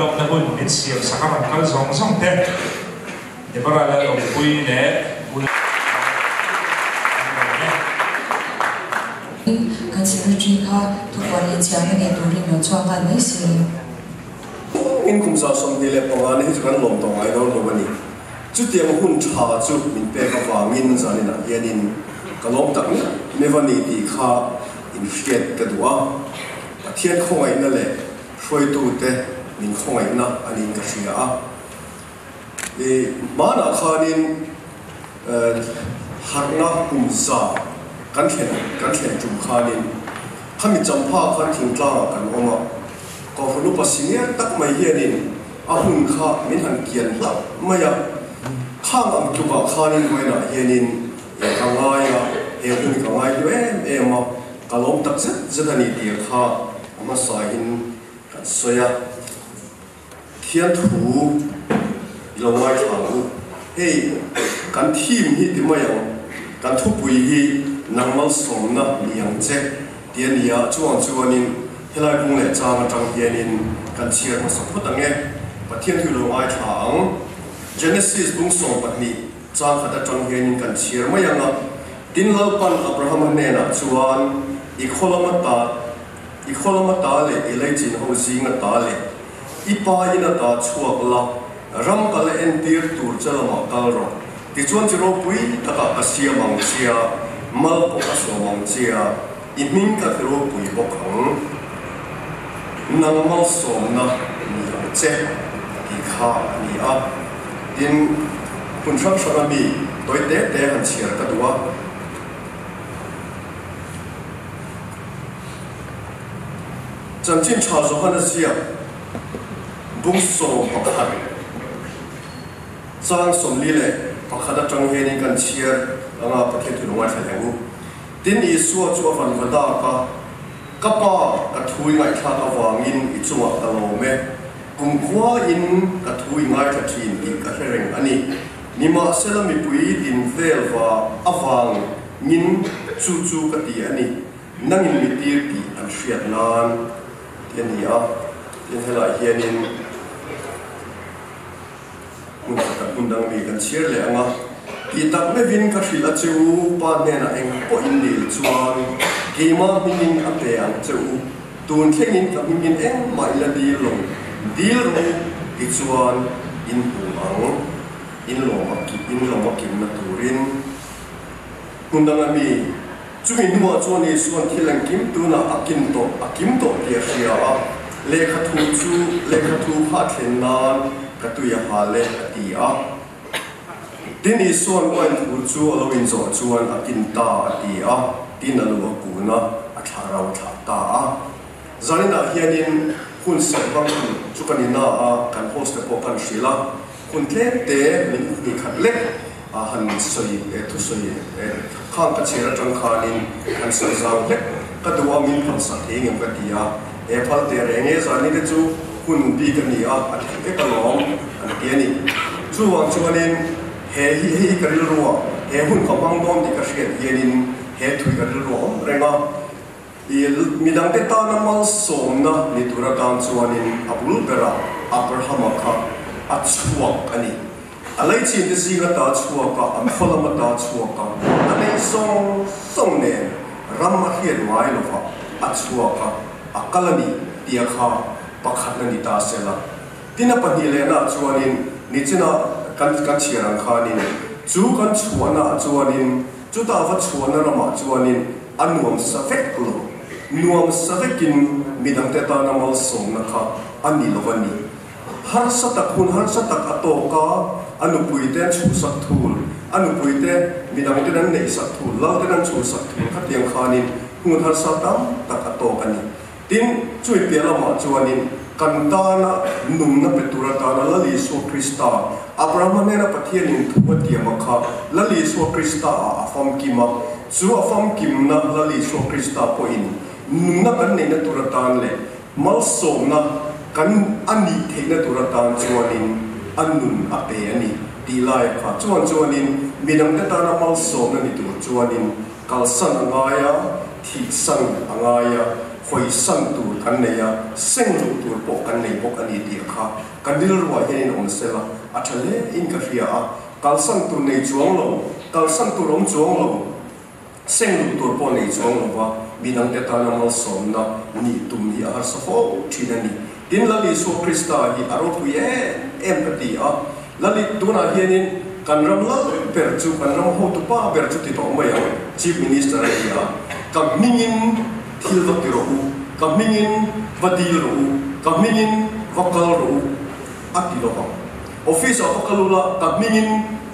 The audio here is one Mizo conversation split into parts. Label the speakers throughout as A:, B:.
A: lawmna hun min siam sak a rawn kal zawng zawng te Deborah Lalawmpuii leh Pu Lalawmpuii an lo awm e.
B: Kan secretary kha thupuan inchhiarna nei turin rawn chhuak nghal mai se.
C: In kum 25 ni hi chu kan lawm tawh ngai dawn lo a ni. Chutiang hun tha chu min pek avangin zaninah hianin ka lawm tak meuh meuh a ni tih kha inhriat ka duh a. Pathian khawngaihna leh hruaitute min khawngaihna a niin ka hria a. I hmanah khanin harhna kum za kan thlen kan thlen tum khanin khami champha khan thingtlangah kan awm a. Kohhran upa senior tak mai hianin a hun kha min han kian hlauh mai a, khang ang tlukah khanin vawiinah hianin e ka ngai a, he hun ka ngai hlu em em a, ka lawm tak zet zet a ni tih kha a hmasain kan sawi a. Thian thu i lo ngaithla ang u. Hei kan theme hi ti mai ang, kan thupui hi nang malsawmna ni ang che ti a ni a, chuang chuanin helai bung leh chang atang hianin kan chhiar hmasa phawt ang e. Pathian thu i lo ngaithla ang. Genesis bung 12 chang khat atang hianin kan chhiar mai ang a, Tin Lalpan Abrahama hnenah chuan i khaw lama ta, I khaw lama ta leh i leichin ho zinga ta leh i pa ina ta chhuak la, ram ka la entir tur che lamah kal rawh. Tichuan chi ropui takah ka siam ang chia, mal pawh ka sawm ang chia, i hming ka ti ropui bawk ang. Nang malsawmna ni ang che tih kha a ni a. Tin, hmun hrang hranga mi tawi te te han chhiar ka duh a. Chanchin tha Johana ziak bung 11 chang 41 atang hianin kan chhiar anga Pathian thu lo ngaithla leh ang u. Tin, Isua chu a van va dak a, Ka Pa, ka thu i ngaihthlak avangin i chungah ka lawm e. Kumkhua in ka thu i ngaithla thin tih ka hre reng a ni. Nimahsela mipui din vel va avang ngin chu chu ka ti a ni, nangin mi tir tih an hriat nan ti a ni a. Tin helai hianin hmun khatah hmun dang mi kan chhiar leh ang a, tih tak meuhin ka hrilh a che u, pa hnenah eng pawh in dil chuan keimah hmingin a pe ang che u, tun thlengin ka hmingin engmah ila dil lo, dil rawh u tichuan in hmu ang. In lawm a in lawm a kimna turin hmun danga mi chumi hnuah chuan Isua'n thil engkim tunah a kin tawh a kim tawh tih a hria a, lehkha thu chu lehkha thu kha a thlen nan ka tui a hal e a ti a. Tin Isua'n uain thu chu a lo inzawh chuan a kin ta a ti a, tin a lu a kun a, a thlah rau thlah ta a. Zaninah hianin hun serh hmang tur chu kan inna a, kan host te pawh kan hrilh a, hun tlem te min hnih khat lek a han sawi thusawi khang ka chhiar atang khanin han sawi zau hlek ka duh a, min phal sak thei ngem ka ti a, he phal teh reng e zanin te chu hun bik a ni a, a theih vek alawm an ti a ni. Chuvang chuanin he hi hei hi ka rilru a, he hun ka hmang dawn tih ka hriat hianin he thui ka rilru a awm reng a. I midangte tana malsawmna ni tur atan chuanin a bul berah Abrahama kha a chhuak a ni. A leichinte zing ata chhuak a, a khaw lam ata chhuak a, a neih zawng zawng nen ram a hriat ngai lova a chhuak a, a kal a ni tia kha pakhatna ni ta sela. Tin a pahnihlehnah chuanin nichina kan kan chhiar ang khanin chu kan chhuahnaah chuanin chutah va chhuahna ramah chuanin A nuam sa vek lo. Nuam sa vekin midangte tana malsawmna kha a ni lo a ni. Harsa tak hun harsa tak a tawk a, a nupuite an chhuhsak thul, a nupuite midangten an neihsak thul, lalten an chhuhsak thul khatiang khanin hun harsa tam tak a tawk a ni. Tin, chumi piah lamah chuanin kan tana nunna pe tur atana Lal Isua Krista, Abrahama hnena Pathianin thu a tiam a kha Lal Isua Krista-ah a famkim a, chu a famkimna Lal Isua Krista pawhin nunna kan neihna tur atan leh malsawmna kan a nih theihna tur atan chuanin a nun a pe a ni tih lai a kha. Chuan chuanin midangte tana malsawmna ni tur chuanin kalsan a ngai a, thihsan a ngai a. Hawisan tur kan nei a, seng luh tur pawh kan nei bawk a ni tih kha kan rilruah hianin awm sela a tha hle in ka hria a, kalsan tur nei chuang lo, kalsan tur awm chuang lo, seng luh tur pawh nei chuang lo va, midangte tana malsawmna nih tum hi a harsa fo thin a ni. Tin, Lal Isua Krista hi a ropui em em ka ti a, Lal tunah hianin kan ram lal ber chu, kan ram hotupa ber chu ti tawh mai ang, Chief Minister a ni a, ka hmingin thil va ti rawh u, ka hmingin va dil rawh u, ka hmingin va kal rawh u a ti lo vang. Office ah va kal ula, ka hmingin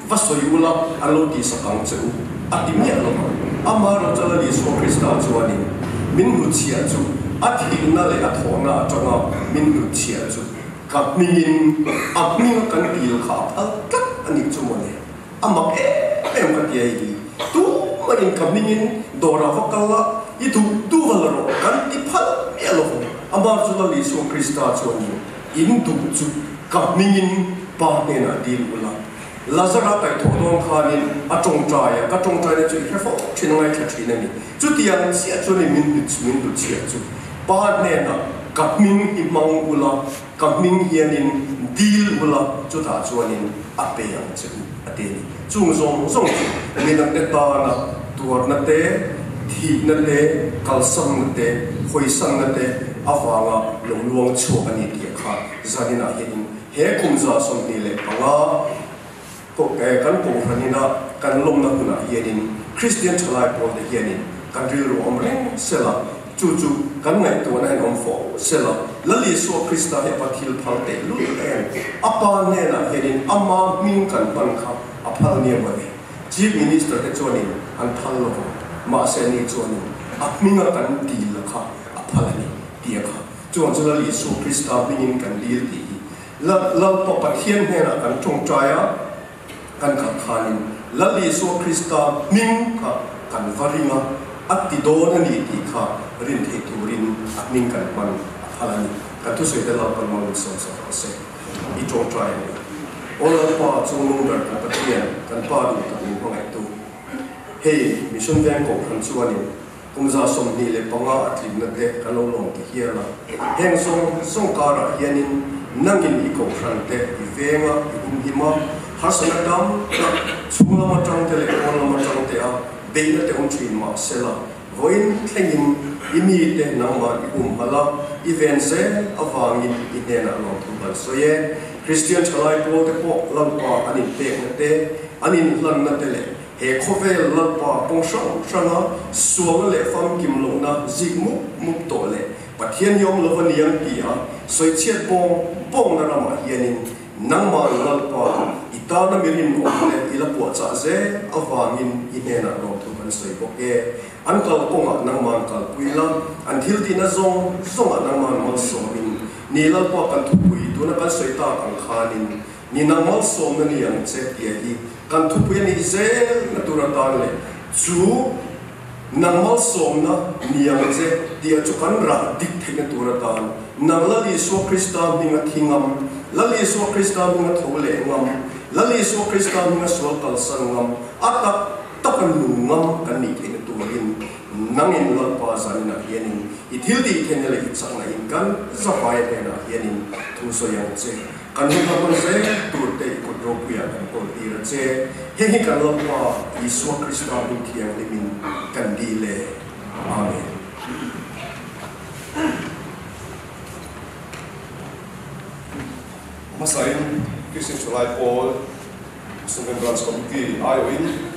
C: va sawi ula an lo tihsak ang che u a ti miah lo vang. Amaherawhchu Lal Isua Krista chuanin min hnutchhiah chu a thihna leh a thawhna atanga min hnutchhiah chu Ka hmingin a hminga kan dil kha a phal tlat a nih chu mawle. A mak em em ka ti a hi. Tumahin ka hmingin dawrah va kal la, i duh duh va la rawh kan ti phal miah lo vang. Amah chu Lal Isua Krista chuanin in duh chu ka hmingin Pa hnenah dil ula. Lazara kaihthawh dawn khanin a tawngtai a, ka tawngtaina chu i hre fo thin a ngaithla thin a ni. Chutiang chiah chuanin min min hlut chhiah chu Pa hnenah ka hming hi hmang ula, ka hming hianin dil ula, chutah chuanin a pe ang che u a ti a ni. Chung zawng zawng chu midangte tana tuarna te, thihna te, kalsamna te, hawisanna te avanga lo luang chhuak a ni tih kha zaninah hianin He kum 25 kan kohhran ina kan lawmna hunah hianin Kristian thalai pawlte hianin kan rilru awm reng sela, chu chu kan ngaihtuahna hian awm fo sela, Lal Isua Krista hi a pa thil phal teh lul em? A pa hnenah hianin ama hming kan hman kha a phal nia mawle. Chief Minister te chuanin an phal lo vang, mahse ani chuanin a hminga kan dil kha a phal a ni tia kha. Chuan chu Lal Isua Krista hmingin kan dil tih hi Lalpa Pathian hnenah kan tawngtai a, kan kal khanin Lal Isua Krista hming kha kan va ring a, a ti dawn a ni tih kha rin theih turin a hming kan hman a phal a ni. Kan thusawi te Lalpan malawm sawm sawm rawh se. I tawngtai a ni. Aw Lalpa, chungnung ber kan Pathian, kan Pa duh tak min hmangaihtu. Hei, Mission Veng Kohhran chuanin Kum 25 a tlinna te kan lo lawm ti hial a, heng zawng zawng karah hianin nangin i kohhran te i veng a, i humhim a, harsatna tam tak chhung lam atang te leh pawn lam atang te a beihna te awm thin mah sela, vawiin thlengin i mite nangmah i humhalh a, i ven zel avangin i hnenah lawmthu kan sawi e. Kristian thalai pawl te pawh Lalpa an inpekna te, an inhlanna te leh He khawvel Lalpa kawng hrang hranga sualna leh famkim lohna zik mup mup tawh leh Pathian hi awm lova niang ti a sawichhiat bawng bawngna ramah hianin nangmah Lalpa i tana mi rinawm leh i la puahchah zel avangin i hnenah lawmthu kan sawi bawk e. An kal kawngah nangmahn kalpui la, an thil tihna zawng zawngah nangmahn malsawmin ni Lalpa kan thupui tuna kan sawi tak ang khanin Ni nang malsawmna ni ang che tia hi kan thupui a nih zel na tur atan leh chu nang malsawmna ni ang che tia chu kan rah dik theihna tur atan nang Lal Isua Krista hminga thi ngam, Lal Isua Krista hminga tho leh ngam, Lal Isua Krista hminga sual kalsan ngam, a tak tak a nung ngam kan nih theihna turin nangin Lalpa zaninah hianin i thil tih theihna leh i chakna in kan zavai hnenah hianin thu sawi ang che. Kan hun a hman zel tur te i kut ropuiah kan kawl tir a che. Heng hi kan Lalpa Isua Krista hming thianghlimin kan dil e. Amen.
D: Hmasain Christian Thalai Pawl Sumen Branch Committee aiawhin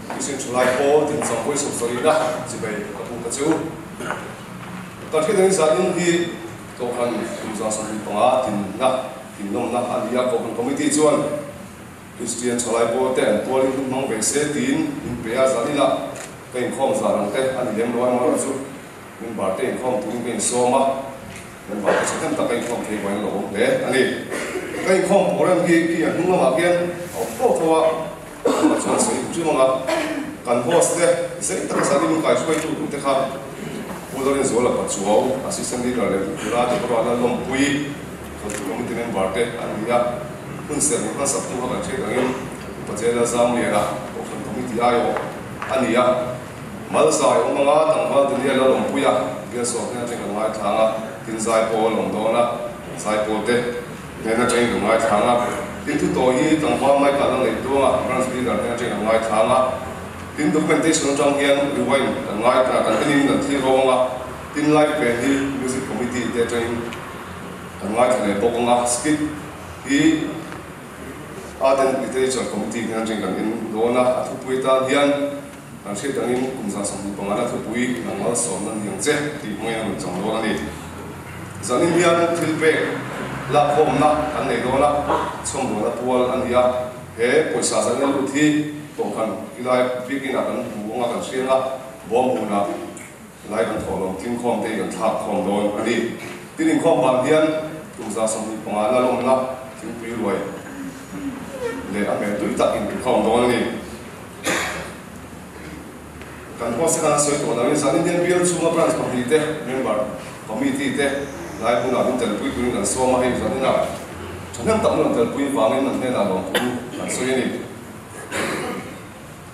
D: Christian Thalai Pawl tinchang vawi 70na chibai ka puk a che u. Kan hriat angin zanin hi Kohhran kum 75 tinna tinnawmna a ni a, Kohhran Committee chuan Kristian thalai pawlte an tualin hun hmang ve se tiin min pe a, zaninah ka inkhawm zan ang te a ni lem lo a, amaherawhchu chu member te inkhawm turin ka insawm a, member te thahnem tak ka inkhawm thei vangin lo awm hle a ni. Ka inkhawm program hi khi a hnung lamah khian a awm tawk tho a, amah chuan sawi hrim hrim ang a, kan host te zei taka zanin min kaihruaitu tur te kha Pu Lorenzo-a Pachuau, Assistant Leader leh Tura Deborah Lalawmpui, Thawhtu Committee member te an ni a, hun serh min hmansak tu kha kan hriat angin Upa Jela Zamliana, Kohhran Committee aiawh a ni a. Malzai awm anga tlangval Daniel a lawm pui a, bial sawm hnen atangin kan ngaithlang a, tin zai pawl a lawm dawn a, zai pawl te hnen atangin kan ngaithlang a, tin thu tawi hi tlangval Michael a neih duang a, branch leader hnen atangin kan ngaithlang a, tin documentation atang hian rewind kan ngaithla kan enin kan thlir ho ang a, tin live band hi music committee te atangin kan ngaithla leh bawk ang a, skit hi Art and Literature Committee hnen atangin kan en dawn a, a thupui tan hian. Kan hriat angin kum 25 na thupui nang malsawmna ni ang che tih hmangin a rawn chang dawn a ni. Zanin hian thil pek lakkhawmna kan nei dawn a, chhawmdawlna pual a ni a, he pawisa zanin a lut hi kohhran ilai biakin ah kan hmu anga kan hriang a, bawm hunah lai kan thawhlawm tlingkhawm te hi kan thlak khawm dawn a ni. Tin inkhawm vang hian kum 25 na lawmna thingpui ruai leh a hmel tui tak inkhawm dawn a ni. Kan host khan a sawi tawh lo in zan Indian bial chhunga branch pahnih te member committee te lai hmunah min telpui turin kan sawm a, hei zan inah thahnem tak min rawn telpui vangin an hnenah lawmthu kan sawi a ni.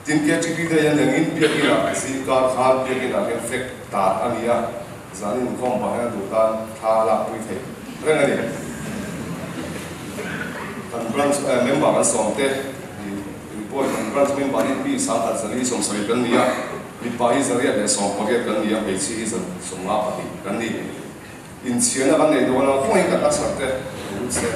D: Tin KTP te hian engin biakinah zingkar khan biakinah hian fek tar a ni a, zan in inkhawm pah hian a duh tan thla a lakpui theih reng a ni. Kan branch member kan sawm te. Report kan branch member hi mi 1470 kan ni a, mipa hi 118 kan ni a, hmeichhia hi 52 kan ni. Inchhiarna kan nei dawn a, khawngaih kan usher te lo lut se.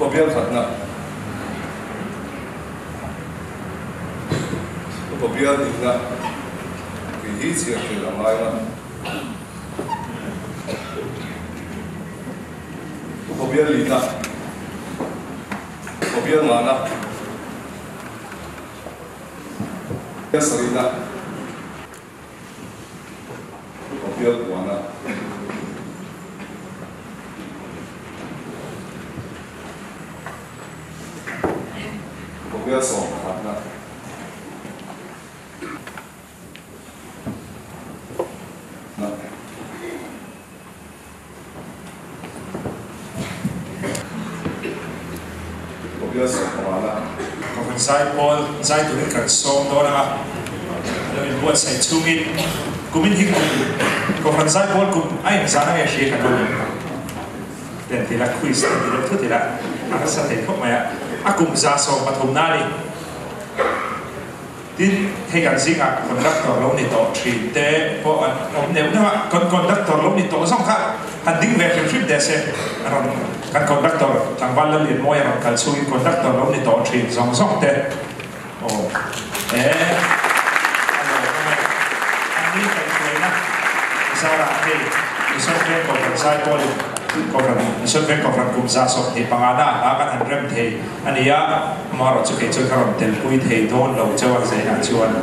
D: Upa bial khatna Upa bial hnihna Kei hi chhiar tel a ngai a. Upa bial lihna Upa bial ngahna Bial sarihna. Upa bial puana. Upa bial sawm pakhatna. Na. Upa bial sawm pangana.
A: Kohhran zai pawl zai turin kan sawm dawn ang a, a lo inbuatsaih chhungin kumin hi kum Kohhran zai pawl kum a inzan a nge hria kan awm em? Ten tila quiz ten ti deuh thut ila a nasa thei khawp mai a, a kum 13 na a ni. Tin, hei kan zingah conductor lo ni tawh thin te pawh an awm neuh neuh a, kan conductor lo ni tawh zawng kha han ding ve hrim hrim teh se, a rawn kan conductor tlangval Lallianmawi a rawn kal chungin conductor lo ni tawh thin zawng zawng te aw e a lo awm a, an ni kaihhruaina zarah hei Mission Veng Kohhran Zaipawlin Kohhran Mission Veng Kohhran kum 25 na hla kan han rem thei. A ni a, amaherawh chu kei chuan ka rawn telpui thei dawn lo chauh a zainah chuan.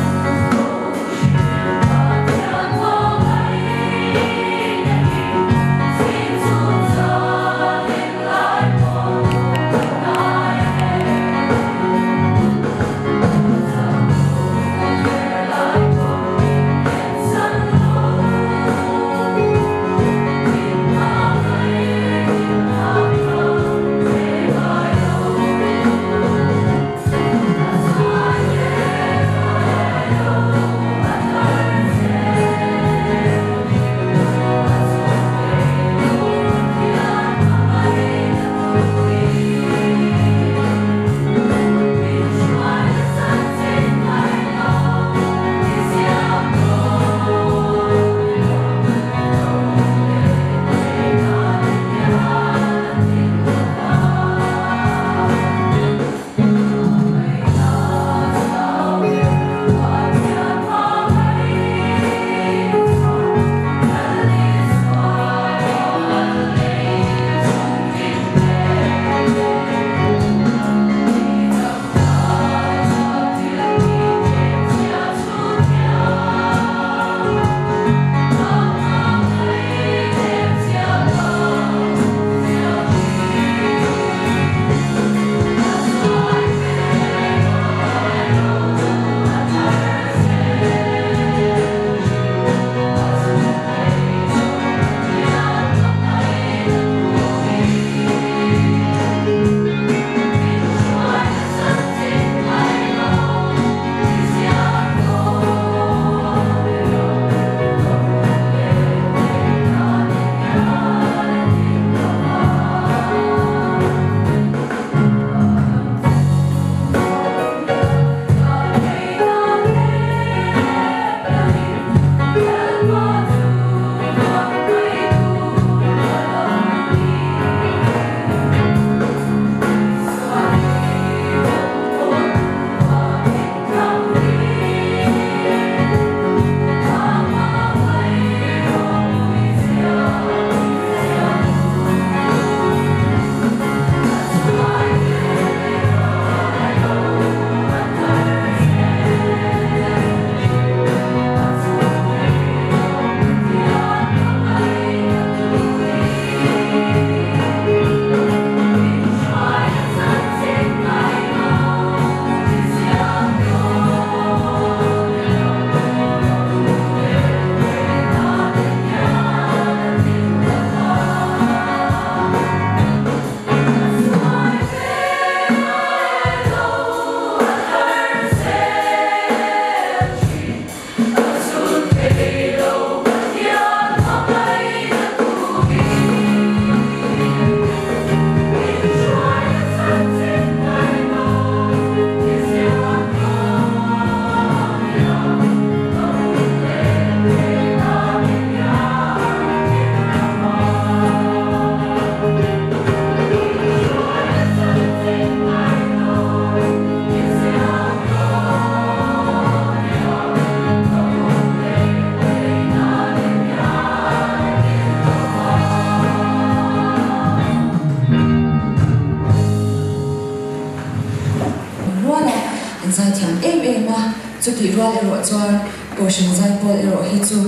B: an zaithiam em em a, chutih rual erawh chuan Kohhran zaipawl erawh hi chu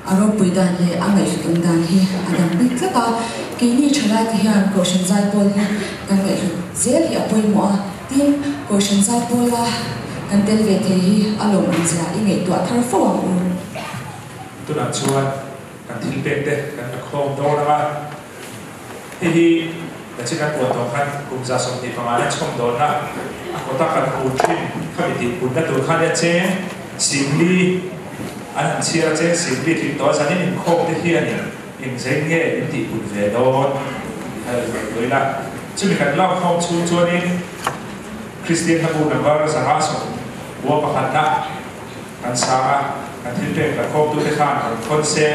B: a ropui dan leh a ngaihhlut awm dan hi a dang bik tlat a. Keini thalaite hian Kohhran zaipawl hi kan ngaihhlut zel hi a pawimawh a, tin, Kohhran zaipawla kan tel ve thei hi a lawmawm zia i ngaihtuah thar fo ang u.
A: Tunah chuan kan thil pek te kan la khawm dawn ang a, hei hi nachin a puan tawh khan kum 25 na chhawm dawnna a kawta kan hmu thin khami tih punna tur khan nia cheng singli an han chhiar a, cheng singli tling tawh a zanin inkhawm te hianin engzei nge in tih pun ve dawn tih kha i ngaihtuah ila, chumi kan lak khawm chhung chuanin Kristian hlabu number 591 na Kan sang a, kan thil pek la khawmtute khan kan khawn se,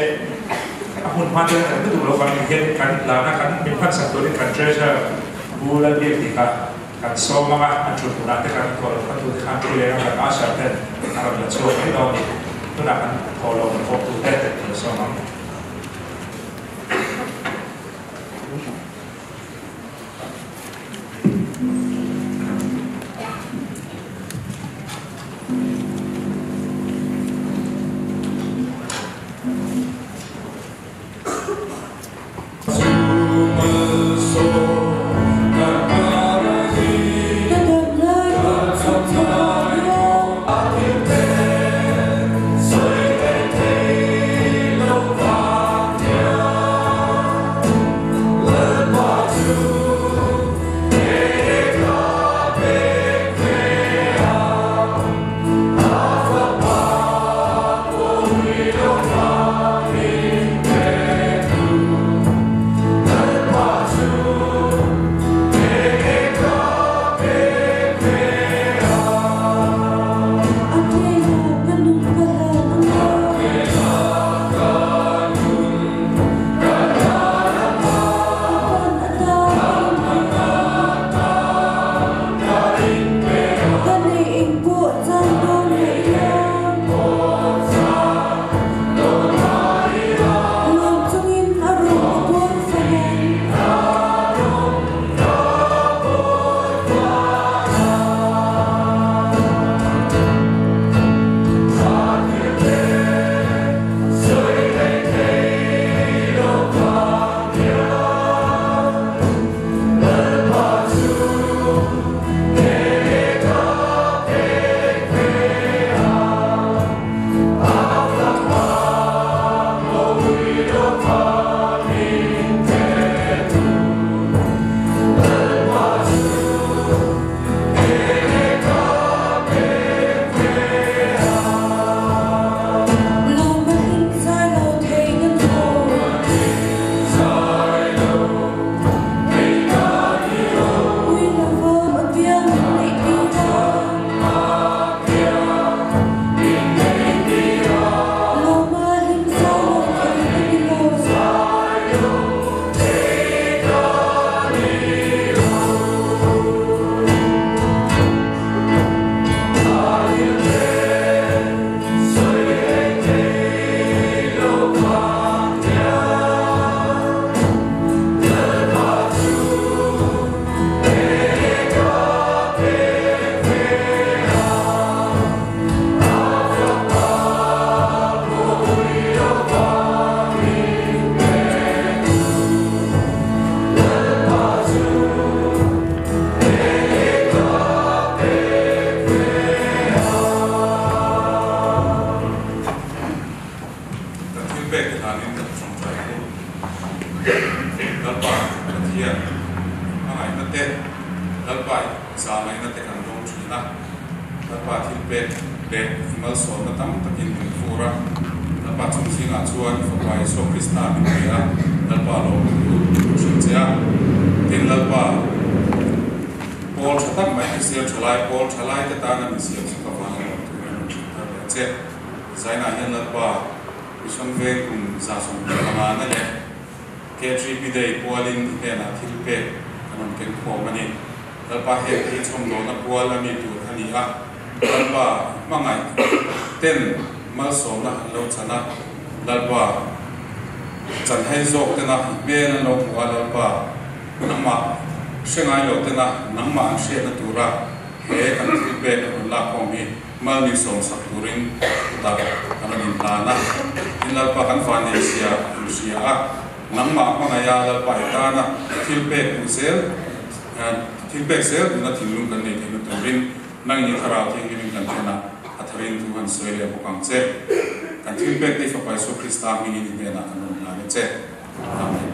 A: a hmun hma te kan lutuk lo vang hian kan lana kan min hmansak turin kan treasurer Pu Lalbiak tih kha kan sawm ang a, an thut hmunah te kan thawh lo hmatute khan thu leng a kan usher ten a rawn la chhuak mai dawn a ni. Tunah kan thawh lo khawmtute kan sawm ang.
E: Kan thil pek te danin kan tawngtai ang u. Lalpa Pathian hmangaihna te, Lalpa zahngaihna te kan dawng thin a. Lalpa thil pek leh i malsawmna tam takin min vur a. Lalpa chung zingah chuan i Fapa Isua Krista min pe a, Lalpa lawm thu hrilh che a. Tin, Lalpa pawl tha tak mai Kristian thalai pawl thalai te tana min siam sak avangin lawm thu in rawn hrilh thar leh che. Zainah hian Lalpa Mission Veng kum 75 na leh KGP Day pualin i hnenah thil pek kan rawn keng khawm a ni. Lalpa heng hi chhawmdawlna pual a mi tur a ni a, Lalpa hmangaih ten malsawmna an lo chan a, Lalpa chanhai zawk tena i hmel an lo hmu a, Lalpa nangmah hre ngai lo tena nangmah an hriatna tura. He kan thil pek rawn lak khawm hi mal min sawm sak turin kutah kan rawn inhlan a. Tin, Lalpa kan vanneihzia in hria a, nangmah hmangaiha Lalpa i tana thil pek duh zel, thil pek zel duhna thinlung kan nei theihna turin nangin i thlarau thianghlimin kan hnenah a tharin thu han sawi leh bawk ang che. Kan thil pek te i Fapa Isua Krista hmingin i hnenah kan rawn hlan a che. Amen.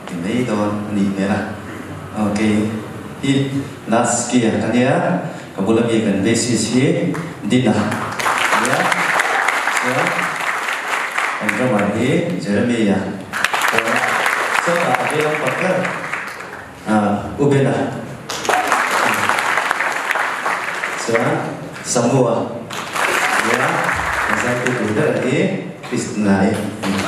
F: Ti mai dawn a nih hmel a. Ok hi last gear ka nia ka bula mi kan bassist hi Dina nia chuan kan drummer hi Jeremy a chuan sawtah a vei lampang ber U Bena chuan Samua nia kan zaipui tur ber hi Krishna-i a ni.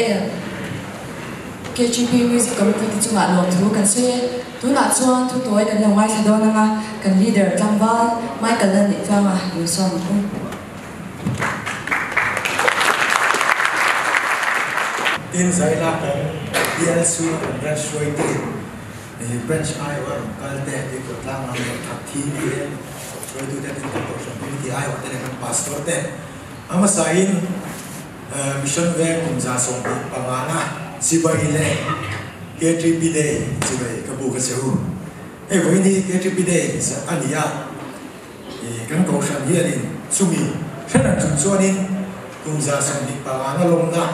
B: em. KGP Music Committee te chungah lawmthu kan sawi e. Tunah chuan thutawi kan lo ngaithla dawn anga kan leader tlangval Michael Lalneihtluanga insawn ang u.
G: Tin, Zaila kan bial chhunga kan branch hruaitu in branch aiawh a rawn kal te, Tuikawt tlang lam leh Thakthi bial hruaitu te, tin kan Kohhran Committee aiawh te leh kan Pastor te a hmasain Mission Veng kum 25 na chibai leh KTP Day chibai ka buk a che u. Hei vawiin hi KTP Day a ni a. Kan Kohhran hianin chumi hre reng chung chuanin kum 25 na lawmna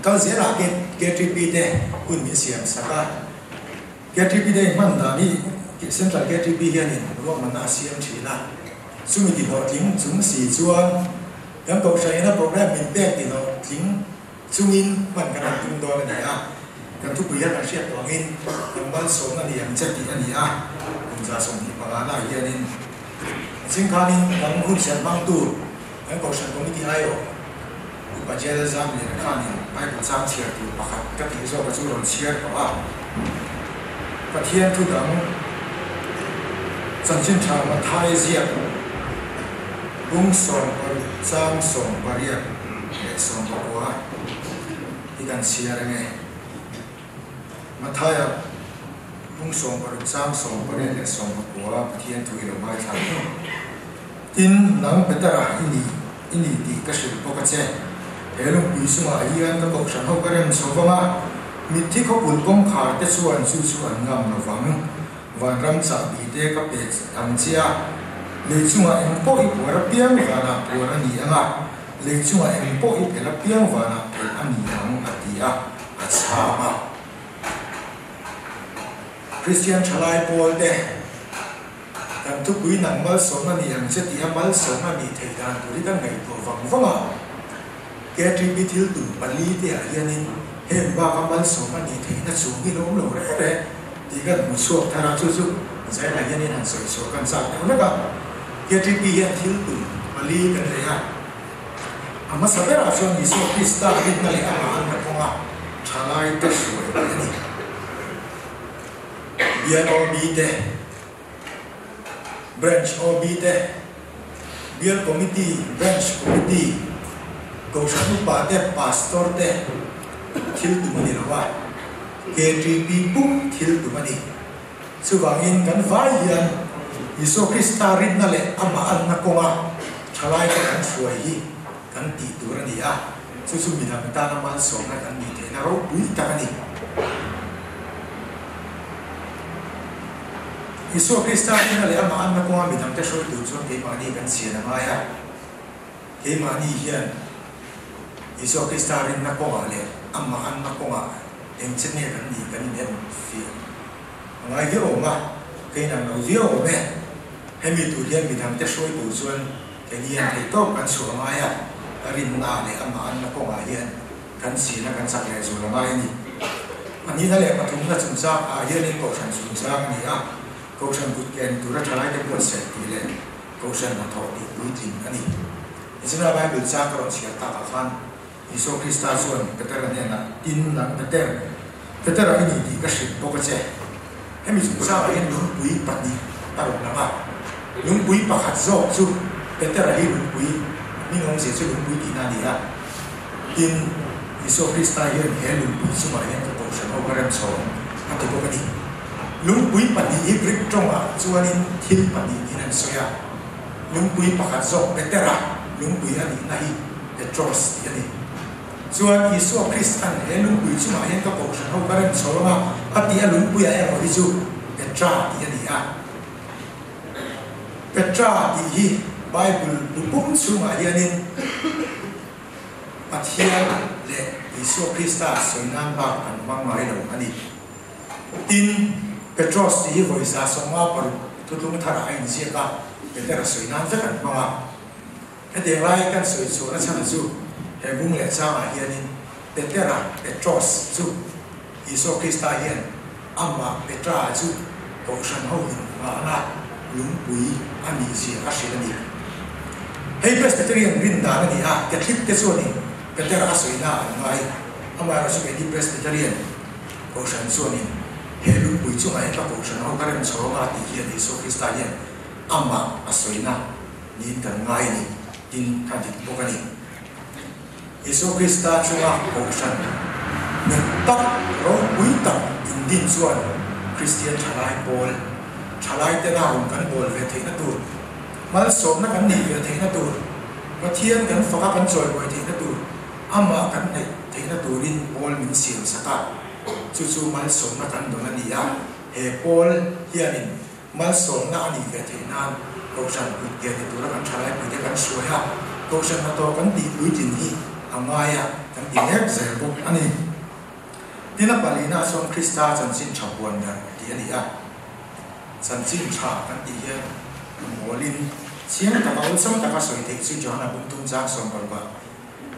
G: kal zelah KTP te hun min siam sak a. KTP te hman dan hi Central KTP hianin ruahmanna a siam thin a. Chumi tihlawhtling chung si chuan kan Kohhran ina program min pek tihlawhtling Chungin hman kan han tum dawn a ni a, kan thupui hian kan hriat tawh angin kan malsawmna ni ang che tih a ni a, kum 25 naah hianin a ching khanin kan hun siam hmangtu kan Kohhran Committee aiawh Upa Jel Zamliana khanin Bible chang chhiar tur pakhat ka tih zawka chu rawn chhiar tawh a, Pathian thu dang chanchin tha Mathai ziak bung 16 chang 18. Leh 19 hi kan chhiar ange. Mathaia bung 16 chang 18 leh 19 Pathian thu i lo ngaithla ang u. Tin, nang Petera i ni, i ni tih ka hrilh bawk a che. He lungpui chungah hian ka kohhran ho ka rem chho vang a, mitthi khawpul kawngkhar te chuan chu chu an ngam lo vang. Vanram chahbi te ka pe ang che a, lei chungah eng pawh i puar apiang vanah puar a ni ang a, lei chungah eng pawh i phelh apiang vanah phelh a ni ang, a ti a, a chhang a. Kristian thalai pawl te, kan thupui nang malsawm a ni ang che tih a malsawm a nih theih dan tur hi kan ngaihtuah vang vang a. KTP thil tum pali te ah hianin heng baka malsawm a nih theihna chung hi lo awm lo reh reh tih kan hmu chhuak thar a, chu chu Zainah hianin han sawi chhuah kan chak deuh hlek a. KTP hian thil tum pali kan nei a, a hmasa berah chuan Isua Krista rinna leh amah an la kawng a, thalai te hruai tih a ni. Bial OB te, Branch OB te, Bial Committee, Branch Committee, Kohhran Upa te, Pastor te thil tum a ni lo a, KTP pum thil tum a ni. Chuvangin kan vai hian Isua Krista rinna leh amah anna kawnga thalaite kan hruai hi kan tih tur a ni a, chu chu midang tana malsawmna kan nih theihna ropui tak a ni. Isua Krista rinna leh amah anna kawnga midangte hruai tur chuan keimahni kan chhian a ngai a. Keimahni hian Isua Krista rinna kawngah leh amah anna kawngah eng che nge kan nih kan inhem fiah a ngai viau awm a, ka inang lo viau awm e. Hemi tur hian midangte hruai tur chuan keini hian theihtawp kan chhuah a ngai a, rinna leh amah anna kawngah hian kan chhina kan chak leh zual a ngai a ni. Pahnihna leh pathumna chungchang ah hianin Kohhran chungchang a ni a, Kohhran kut ken tura thalaite buatsaih tih leh Kohhran hnathawh tih puitling a ni. Nichina Bible chang ka rawn chhiar takah khan Isua Krista chuan Petera hnenah, Tin, nang Peter, Petera i ni tih ka hrilh bawk a che. Hemi chungchangah hian lungpui pahnih a rawn lang a. Lungpui pakhat zawk chu Petera hi lungpui, a hming awmzia chu lungpui tihna a ni a. Tin, Isua Krista hian he lungpui chungah hian ka kohhran ho ka rem chho ang a ti bawk a ni. Lungpui pahnih hi Greek tawngah chuanin thil pahnih niin an sawi a. Lungpui pakhat zawk Petera lungpui a nihna hi Petros tih a ni. Chuan Isua Kristan he lungpui chungah hian ka kohhran ho ka rem chho ang a, a tih a lungpuiah erawh hi chu Petra tih a ni a. Petra tih hi Bible bu pum chhungah hianin Pathian leh Isua Krista sawi nan bak an hmang ngai lo a ni. Tin, Petros tih hi vawi 56 thutlung tharah a inziak a, Petera sawi nan vek an hmang a. Hetiang lai kan sawi chhuahna chhan chu he bung leh changah hianin Petera, Petros, chu Isua Krista hian amah Petra chu Kohhran ho inngahna lungpui a nih zia a hrilh a ni. Hei Presbyterian rin dan a ni a, Catholic te chuanin. Petera a sawi na an ngai. Amaherawhchu keini Presbyterian Kohhran chuanin he lungpui chungah hian ka Kohhran ho ka rem chhawng a tih hian Isua Krista hian amah a sawina niin kan ngai a ni, tin a dik bawk a ni. Isua Krista chunga Kohhran nghet tak, ropui tak indin chuan Kristian thalai pawl, thalai tena rawng kan bawl ve theihna tur, malsawmna kan neih ve theihna tur, Pathian kan faka kan chawimawi theihna tur, amah kan hnaih theihna turin pawl min siam sak a, chu chu malsawmna kan dawn a ni a, he pawl hianin malsawmna a nih ve theih nan Kohhran put pian ni tura kan thalai puite kan hruai a, Kohhran hnathawh kan tih puitlin hi a ngai a, kan ti mek zel bawk a ni. Tin a palina chuan Krista chanchin tha puan darh tih a ni a, chanchin tha kan tih hian mawlin chiang taka awlsam taka sawi theih chu Johana bumtum chang 16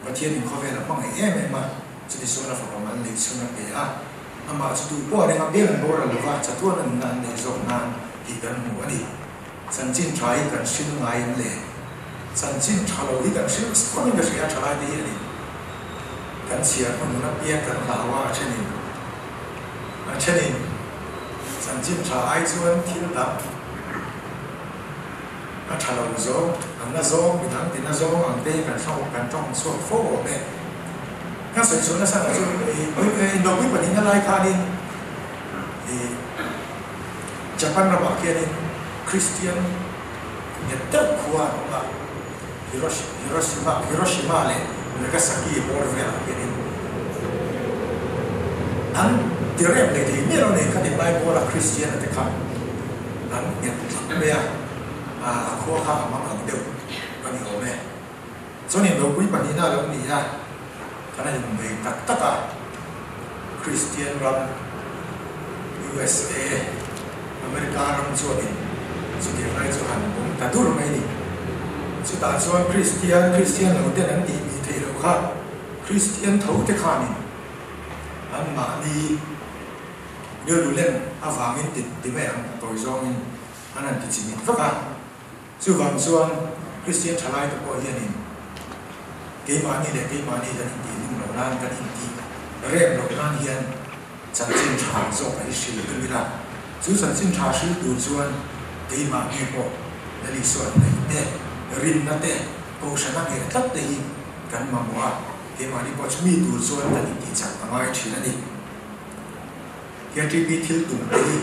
G: Pathianin khawvel a hmangaih em em a, chuti chuan a fapa mal neih chhun a pe a, amah chu duh pawh a reng a biak an boral lova chatuan a nunna an neih zawk nan tih kan hmu a ni. Chanchin tha hi kan hril ngai em le? Chanchin tha lo hi kan hril chuangin ka hria a, tha lai te hi a ni. Kan chhiar hmun nuna piang kan hlau a, a thenin a thenin chanchin tha ai chuan thil dang a tha lo zawng, an na zawng, midang ti na zawng ang te hi kan hlau kan tawng chhuak fo awm e. Ka sawi chhuah nasa ang chu i indopui pahnihna lai khanin i Japan ramah khianin Kristian nghet deuh khua an awm a, Hiroshima Hiroshima leh Nagasaki bawr velah khianin an ti rem leh thei miah lo nei kha ti lai bawra Kristian te kha an nghet tlat mai a, a khua kha a mang ang deuh a ni awm e. Chuan indopui pahnihna a lo ni a, kan a inbei tak tak a, Kristian ram USA, America ram chuanin chutiang lai chu han awm ta dur mai a ni. Chutah chuan Kristian, Kristian lo ten an tih mih theih loh kha Kristian tho te khanin anmahni rilru lem avangin ti ti mai ang a tawi zawngin an han ti chimit vak a. Chuvang chuan Kristian thalai te pawh hianin keimahni leh keimahni kan intih hlum loh nan, kan intih rem loh nan hian chanchin tha zawk a hi hril tum ila. Chu chanchin tha hril tur chuan keimahni pawh Lal Isua hnaih te, rinna te, kohhrana ngheh tlat te hi kan mamawh a, keimahni pawh chumi tur chuan kan intih chak a ngai thin a ni. KTP thil tum te hi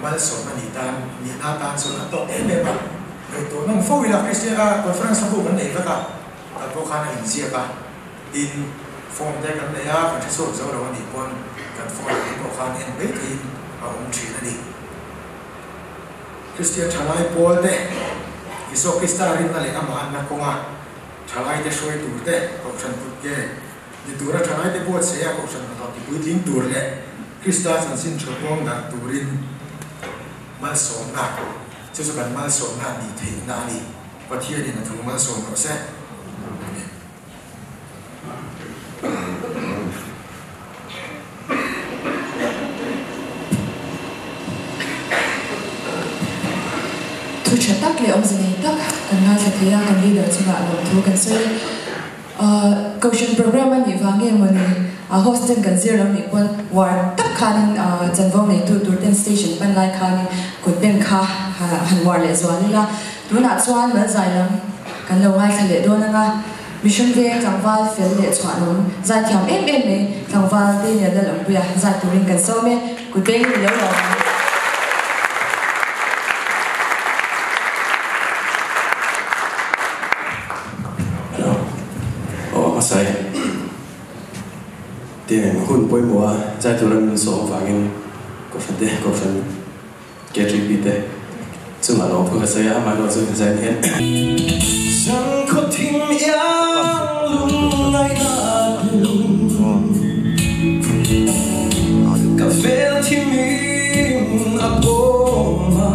G: malsawm a nih tan nihna tan chuan a tawk em em a, ngaihtuah nawm fo ila Kristian a conference ho kan nei vek a, kan pawh khan a inziak a, tin form te kan nei a, kan hre chhuak zo lo a nih pawn kan phone ah te pawh khan en mai theihin a awm thin a ni. Kristian thalai pawl te Isua Krista rinna leh amah anna kawnga thalai te hruai tur te Kohhran kut nge Ni tura thalaite buatsaih a Kohhran hnathawh tipuitling tur leh Krista chanchin tha kawng darh turin malsawmna, chu chu kan malsawmna nih theihna a ni. Pathianin a thu malsawm rawh se. Amen.
B: Thu tha tak leh awmze nei tak kan ngaithla thei a, kan leader chungah lawmthu kan sawi. Kohhran program a nih vang nge mawni host ten kan zir lo nih pawn war tak khanin chanvo neitu tur ten station pan lai khanin kut beng kha han war leh zual ila. Tunah chuan Malzai lam kan lo ngaithla leh dawn anga mihring veng tlangval fel leh chhuahnawm zai thiam em em mai tlangval Daniel Lalawmpuia zai turin kan sawm e, kut beng i lo lawm ang.
H: Hello. Aw hmasai. Tiang hun pawimawh a zai tura min sawm avangin Kohhran te, Kohhran KTP te chungah lawm thu ka sawi a, amaherawh chu zai hian.
I: Zan khaw thim iang lung ngaihna tlung ka vel thim in a pawm a.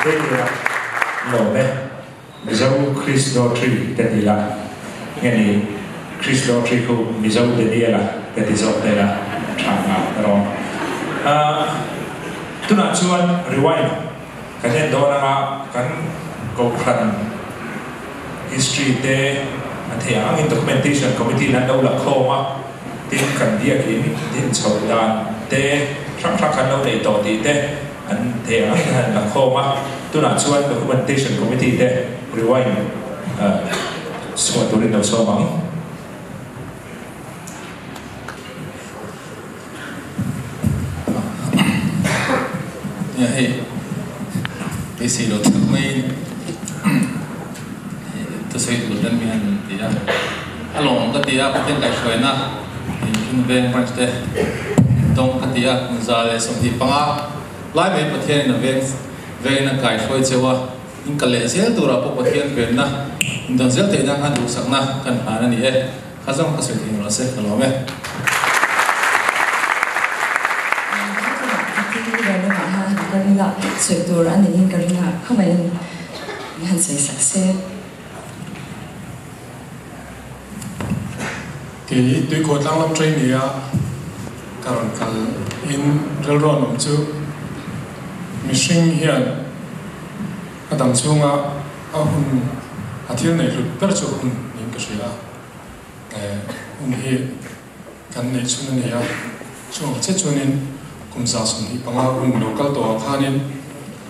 A: Daniel-a lawm e. Mizo Chris Daughtry te ti la, nge ni Chris Daughtry khu Mizo Daniel-a te ti zawk te la tha nga ka rawng. Tunah chuan rewind kan en dawn anga kan Kohhran history te a theih ang angin documentation committee in an lo la khawm a, tin kan biakin din chhoh dan te hrang hrang kan lo nei tawh tih te An thei ang angin han la khawm a, tunah chuan Documentation Committee te rewind chhuah turin lo sawm ang.
J: Nia hei beisei lo tak maiin thusawi tur ten mi han ti a, a lawm ka ti a, Pathian kaihhruaina in veng branch te Dawng ka ti a, 125 lai mai Pathianin a veng vengin a kaihruai cheu a, in kal leh zel turah pawh Pathian venna in dawn zel theihna khan duhsakna kan hlan a ni e. Kha zawng ka sawi thei rawh se, ka lawm e.
B: Sawi tur a niin ka ring a, khawngaihin min han sawi sak se.
K: Kei tuikhuah tlanglam trainee a ka rawn kal in rilruan awm chu mihring hian a dam chhunga a hun a thil neih hlut ber chu hun niin ka hria a, hun hi kan neih chhun a ni a, chung che chuanin kum 125 hun lo kal tawhah khanin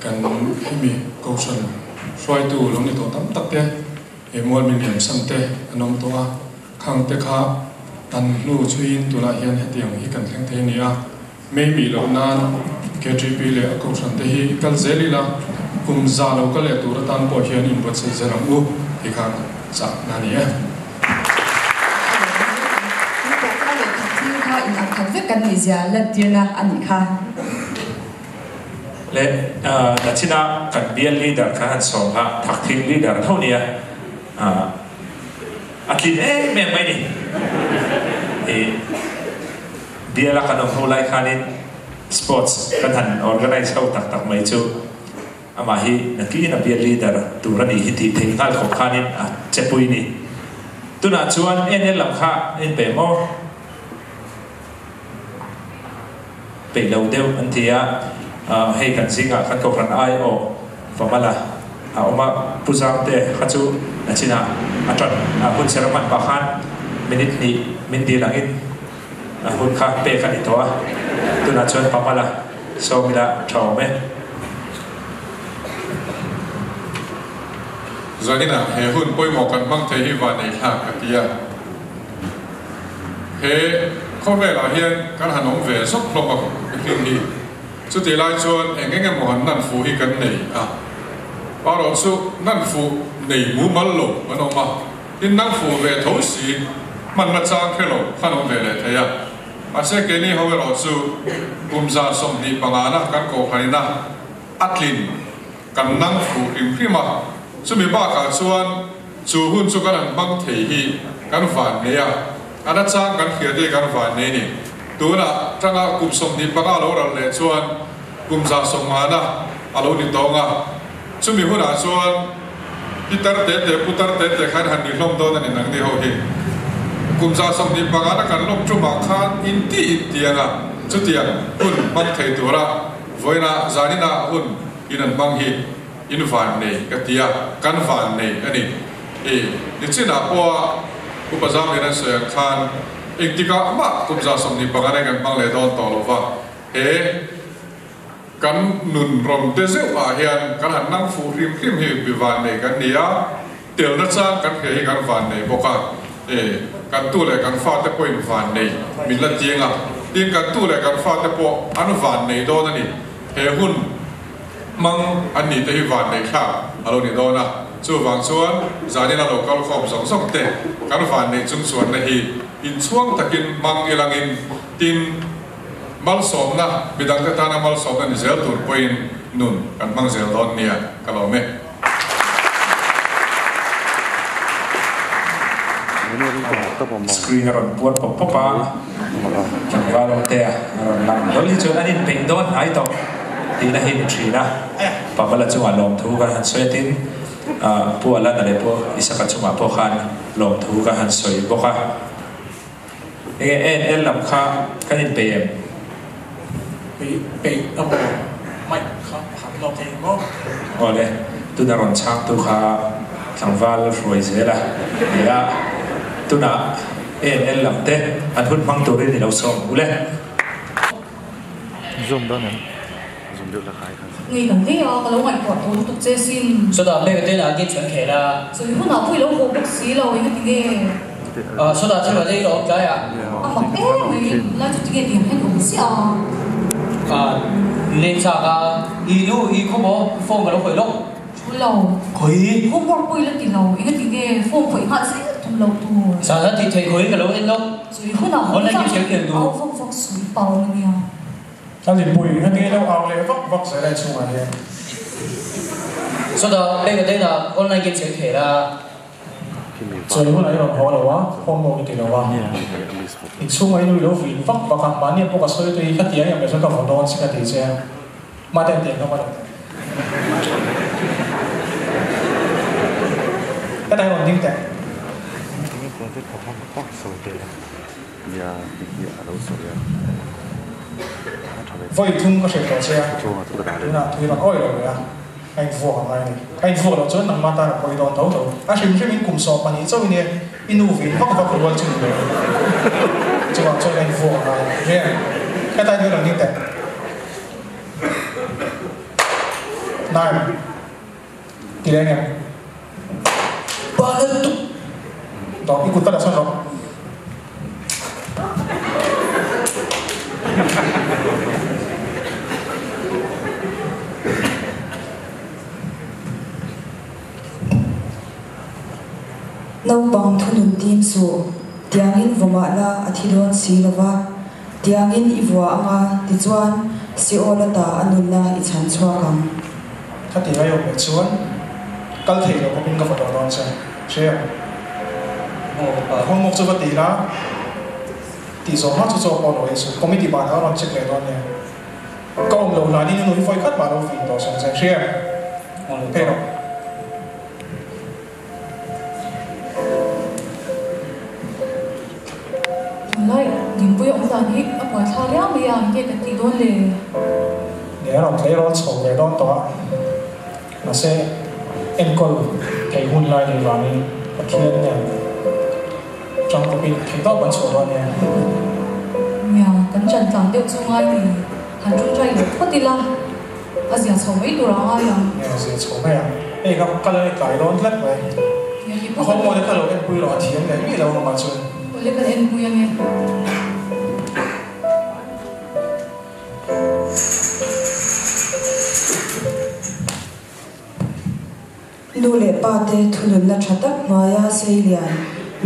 K: kan hemi kohhran hruaitu lo ni tawh tam tak te He mual min liamsan te an awm tawh a, khang te kha an hnu chhuiin tunah hian hetiang hi kan thleng thei a ni a, May mi loh nan KTP leh a kohhran te hi kal zel ila, kum za lo kal leh tur atan pawh hian inbuatsaih zel ang u tih kha chah na a ni e.
B: Thil kha in ang khat vek kan nih zia lantirna a nih kha.
A: Le nachina kan bial leader kan han sawm kha Thakthing leader tho nia a tlin em em mai ni. I bial a kan awm ho lai khanin sports kan han organize ho tak tak mai chu amah hi nakin a bial leader tur a nih hi tih theih nghal khawp khanin a che pui ni. Tunah chuan NL lam kha in pe maw? Peih lo deuh an ti a, hei kan zingah kan kohhran ai aw Vamala a awm a, Pu Zangte kha chu a chinah a ṭan a hun ser hman pah khan minute hnih min dil angin a hun kha pek a ni tawh a, tunah chuan Pamala sawmila ṭha awm e.
E: Zaninah he hun pawimawh kan hmang thei hi vanneithlak ka ti a. He khawvelah hian kan han awm ve zawk hlawm a mihring hi. Chutih lai chuan eng eng emaw han nan fuh hi kan nei a. Erawh chu nan fuh nei mumal lo an awm a, tin nang fuh ve tho si hmanna chang hre lo khan awm ve leh thei a. Mahse keini ho erawh chu kum 25 na kan kohhranina a tlin kan nang fuh hrim hrim a. Chumi bakah chuan Chu hun chu kan han hmang thei hi kan van nei a, a nachang kan hria te kan van nei ni. Tunah tanga kum 25 lo ral leh chuan kum 150 na a lo ni tawng a, chumi hunah chuan pitar te te putar te te khan han ni hlawm dawn a ni nang ni ho hi. Kum 25 na kan lawm tumah khan inti intiang a, chutiang hun hmang thei tura vawiinah zaninah hun in an hmang hi. In van nei ka ti a, kan van nei a ni. I nichinah pawha Upa Zamlian an sawi ang khan engtikah mah kum 25 nei kan hmang leh dawn tawh lo va, he kan nun rawn te zeuh ah hian kan han nang fuh hrim hrim hi mi van nei kan ni a, telna chang kan hria hi kan van nei bawk a, e kan tu leh kan fate pawhin van nei min la tiang a, tin kan tu leh kan fate pawh an van nei dawn a ni, he hun. Hmang an nih te hi vanneihthlak a lo ni dawn a, chuvang chuan zanin a lo kal khawm zawng zawng te kan vanneih chung chuanna hi inchhuang takin hmang ilangin tin malsawmna midangte tana malsawmna ni zel tur pawhin nun kan hmang zel dawn nia ka lawm e.
A: Screen a rawn puar pawp pawp a, tlangval awmtea a rawn lang hlawl hi chuan an inpeih dawn hnai tawh tihna hi ni thin a. Pamela chungah lawmthu ka han sawi a tin Pu Alana leh Pu Isaka chungah pawh khan lawmthu ka han sawi bawk a. Enge ANL lam kha kan inpeih em?
L: Peih a maw? Mic kha pakhat lawk thei maw?
A: Awle, tuna rawn chhangtu kha tlangval hruai zel a ni a, tunah ANL lam te an hun hmang turin i lo sawm ule.
M: Zoom dawn em? Zoom deuh la khai khan.
N: Ngei kan hle a, ka lo ngaihtuah tawh lutuk che sin.
O: Sawtah hmel te lah gate kan khel a.
N: Sawi hunah pawh i lo haw bawk si lo, eng a ti nge?
O: Sawtah thil a lei lo awm tlai a.
N: A mak em mai, lai chu tinge tiang hian awm chiah
O: a. Leng chak a, i nu i khaw maw, i phone ka lo khawih lawk.
N: Thu lo.
O: Khawi?
N: Homework pawh i la ti lo, eng a ti nge phone khawih nghal zel tum lo tur.
O: Zan a tih theih khawi ka lo en lawk.
N: Sawi hunah haw
O: Online game khel
N: au vak vak sawi pau a nia.
L: A lipui a ni lo au leh vak vak zel a inchhungah hian.
O: Sawtah bank a dena online games kan khel a.
L: Chawi hunah i rawn haw lo a, homework i ti lo a. Inchhungah i nui lo vin vak vak a, mahni pawh ka sawi tawh hi ka ti ang em leh chuan ka vaw dawn che ka ti che a, mahte an ti ang ka va lo. Ka ta i rawn ding teh. Vawi thum ka hrilh tawh che a, tunah tui rawn awi lo leh a, a invuak a ngai a ni. A invuak loh chuan nangmah tan a pawi dawn tho tho. A hrim hrimin kum sawm pahnih chauh i nia, i nu vin vak vak rual chu ni lo. Chuvang chuan a invuak a ngai a ni. Rian, hetlai tui rawn ding teh. Nine. Ti leh eng em? Dawh, i kut ka la sawn rawh.
B: Naupang thunun tim suh, tiangin vawmah la a thi dawn si lova, tiangin i vua anga tichuan Seol ata a nunna i chhan chhuak ang.
L: Ka ti ngai awm leh chuan kal thei lo bawkin ka va dawr dawn che hria homework chu va ti la tih zawh hma chu chaw pawh lo ei suh committee banah a rawn check leh dawn nia ka awm lo hlanin i nu hi vawi khat mah lo vin tawh sawm che hria phei rawh.
N: Tunlai Dinpuia awm dan hi a buaithlak riau mai a, enge kan tih dawn le?
L: Nia rawn tleirawl chho ve dawn tawh a, mahse enkawl thei hun lai nei vangin Pathian nen tangkawpin theihtawp an chhuah dawn nia.
N: Nia, kan chan tlan deuh chu ngai ni, han tawngtai leh phawt ila. A zia chho mai tur a ngai ang.
L: Nge a zia chho mai ang. Hei ka kal a tlai dawn tlat mai. A haw maw le ka lo enpui rawh a thiam leh mi lo amah chuan.
N: Awle kan enpui ange.
B: Nu leh pa te thununna tha tak hnuaia Seilian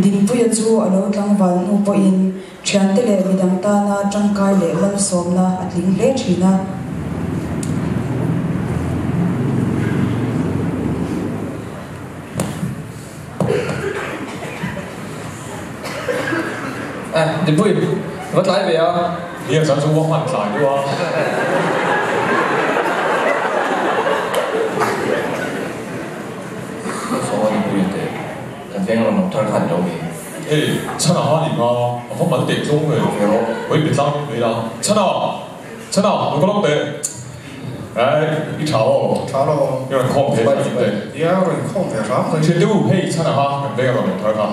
B: Dinpuia chu a lo tlangval hnu pawhin thiante leh midang tana tangkai leh malsawmna a tling hle thin a.
P: Eh, Dinpui, va tlai ve a.
D: Nia, zan chu uang hman tlai deuh a.
P: Ka saw a Dinpui a teh, kan veng rawn awm thar khan i lo ni.
D: Hey, Chhana a ni nga, a va mal teh tlawng ve. Hawi pe tlang mai la. Chhana! Chhana, lo ka lawk teh. Ai, i tha aw.
Q: Tha lo.
D: I rawn khawm ve hram teh.
Q: Ia, rawn khawm ve hram mai.
D: Thian deuh, hei Chhana kha kan veng rawn awm thar kha.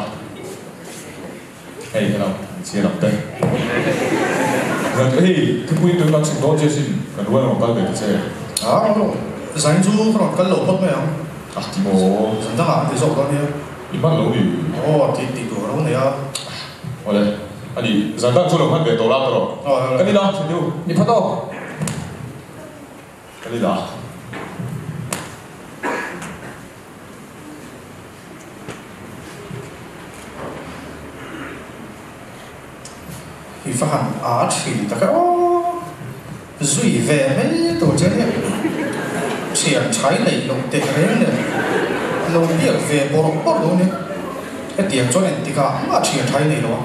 D: Hei hello, chhiar ang teh. Hei, thupui tui kan chhuk dawn che sin, kan rual rawn kal ve ta che.
Q: A, zain chu ka rawn kal lo phawt mai ang.
D: A ti maw?
Q: Zan dangah an ti zawk dawn nia.
D: I hman lo ni?
Q: Aw, ti tih tur a lo nei a.
D: Awle, a ni, zan dang chu lo hman ve tawh la ta rawh. Ka ni la, chhun deuh.
P: Ni phawt aw.
D: Ka ni la.
Q: I va han a thin tak e aw, zui ve mai tur che nia, thian chhai neih loh teh reng nen lo biak ve bawrh bawrh lo nia, hetiang chuan engtikah mah thian chhai nei lo a.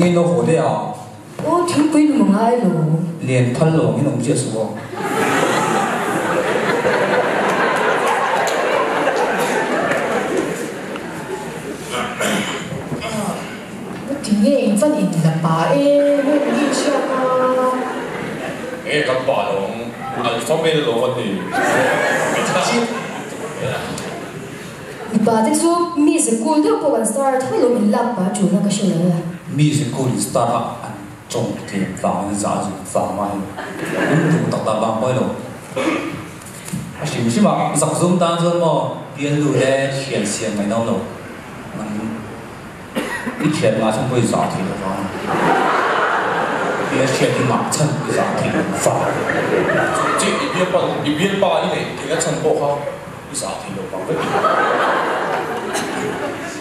O: Nge lo haw daih a?
N: Aw thingpui lum a ngai lo.
O: Lian phal lo angin awm chiah suh aw.
N: Ti nge in van in la pa e, nge min in hriat a?
D: Nge kan pa lo ang, alpha male lo an ni.
N: Mipa te chu mi ze cool deuh pawh kan star tho lo min lak pa tul na ka hre lo e.
O: Mi ze cool in star a an chawng tlem vang in za zu vang mai in duh tak tak vang pawi lo. A hrim hrim a zak zum tan chuan maw bialnu te thian siam mai no lo nang i thian ngah chhan pawh i zah thei lo vang i a hriat hi ngah chhan i zah thei lo vang.
D: Chi i bialpa i bialpa i neih theihna chhan pawh kha I zah thei lo vang vek i.